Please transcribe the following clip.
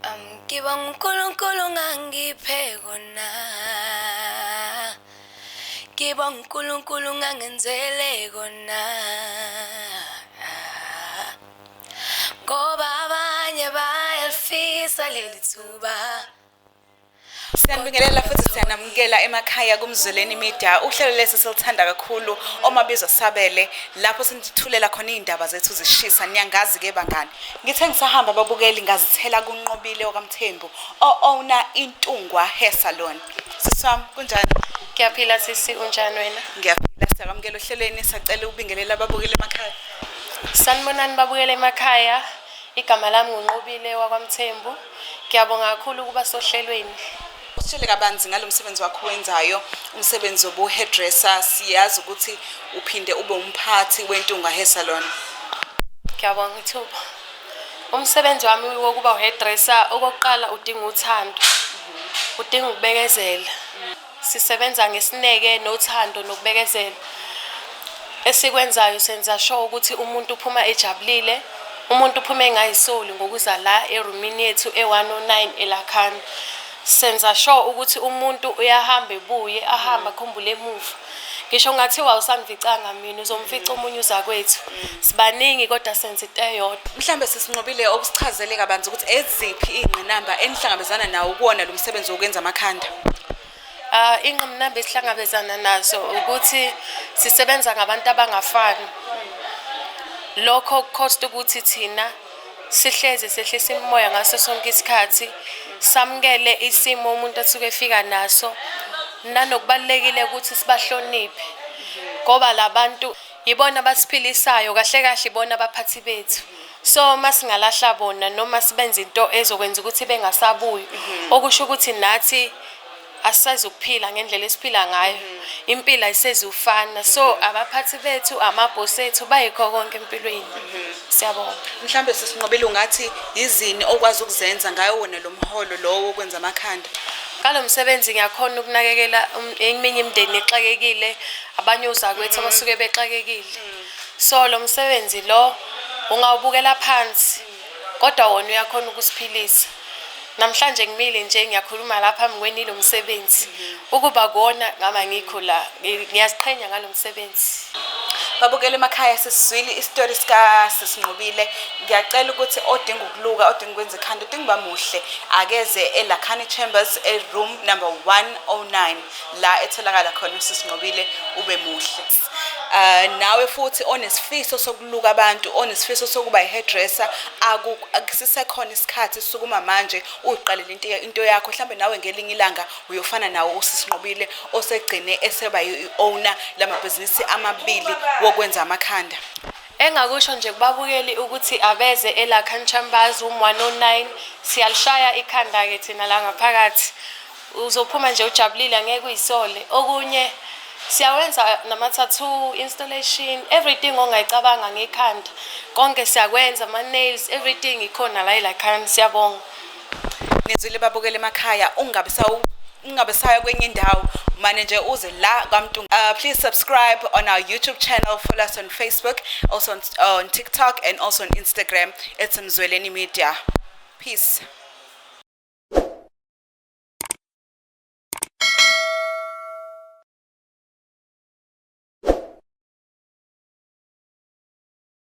Ngibonga uNkulunkulu ngangiphe kona. Ngibonga uNkulunkulu ngangenzele kona. Ngoba abanye bayalifisa leli thuba. Siyanibingelela futhi siyanamukela emakhaya kuMzweleni Media. Uhlelo lesi silithanda kakhulu omabizwa sabele lapho sinithulela khona iy'ndaba zethu zishisa. Niyangazi ke bangani. Ngithe ngisahamba ababukeli ngazithela kuNqobile okaMthembu o-owner Intungwa Hair Salon. Sisi wami, kunjani? Ngiyaphila sisi, unjani wena? Ngiyaphila, siyakwamukela ohlelweni, sacela ukubingelela ababukeli emakhaya. Sanibonani babukela emakhaya. Igama lami nguNqobile wakwaMthembu. Ngiyabonga kakhulu ukuba sohlelweni. Usitshele kabanzi ngalo msebenzi wakho owenzayo, umsebenzi wobu-hairdresser. Siyazi ukuthi uphinde ube umphathi weNtungwa Hair Salon. Ngiyabonga ithuba. Umsebenzi wami wokuba u-hairdresser, okokuqala udinga uthando. Udinga ukubekezela. Sisebenza ngesineke nothando nokubekezela. Esikwenzayo senza sure ukuthi umuntu uphuma ejabulile, umuntu uphuma engayisoli ngokuza la erumini yethu e-109 eLakhani. Senza sure ukuthi umuntu uyahamba ebuye, ahambe akhumbule emuva. Ngisho kungathiwa awusamficanga mina, uzomfica omunye uzakwethu. Sibaningi kodwa senza into eyodwa. Mhlambe sisiNqobile okusichazele kabanzi ukuthi eziphi iy'ngqinamba enihlangabezana nawo kuwona lo msebenzi wokwenza amakhanda. Ingqinamba esihlangabezana nazo ukuthi sisebenza ngabantu abangafani. Lokho cost ukuthi thina sihlezi sehlisa imimoya ngaso sonke isikhathi, samukele isimo umuntu asuke efika naso, nanokubalulekile ukuthi sibahloniphe ngoba labantu yibona abasiphilisayo, kahle kahle ibona abaphathi bethu. So masingalahla bona noma sibenze into ezokwenza ukuthi bengasabuyi, okusho ukuthi nathi asisazukuphila ngendlela esiphila ngayo, impilo ayisezufana. So abaphathi bethu, amabhosi ethu bayikho konke empilweni. Siyabonga. Mhlambe sisiNqobile ungathi yizini okwazi ukuzenza ngayo wona lo mholo lowo wokwenza amakhanda? Ngalo msebenzi ngiyakhona ukunakekela eminye imindeni exakekile, abanye ozakwethu abasuke bexakekile. So lo msebenzi lo ungawubukela phansi, kodwa wona uyakhona ukusiphilisa. Namhlanje ngimile nje ngiyakhuluma la phambi kwenu lo msebenzi. Ukuba kuwona ngaba ngikho la. Ngiyaziqhenya ngalo msebenzi. Babukele emakhaya, sisizwile isitori sika sisiNqobile. Ngiyacela ukuthi odinga ukuluka, odinga ukwenza ikhanda, odinga uba muhle, akeze eLakhani Chambers e-room number 109 la etholakala khona uSisinqobile, ube muhle. Nawe futhi onesifiso sokuluka abantu, onesifiso sokuba i-hairdresser, akusisekhona isikhathi, sukuma manje uyiqalele into yakho. Mhlambe nawe ngelinye ilanga uyofana nawo uSisinqobile osegcine eseba i-owner lamabhizinisi amabili wokwenza amakhanda. Engakusho nje kubabukeli ukuthi abeze eLakhani Chambers room 109, siyalishaya ikhanda ke thina la ngaphakathi. Uzophuma nje ujabulile, angeke uyisole. Okunye siyawenza nama-tattoo installation, everything ongayicabanga ngekhanda konke siyakwenza, ama-nails, everything ikhona la eLakhani. Siyabonga. Nizwile babukele emakhaya, ungabe saya kwenye indawo, mane nje uze la kwaMntu. Please subscribe on our YouTube channel, follow us on Facebook, also on TikTok and also on Instagram. It's Mzweleni Media. Peace.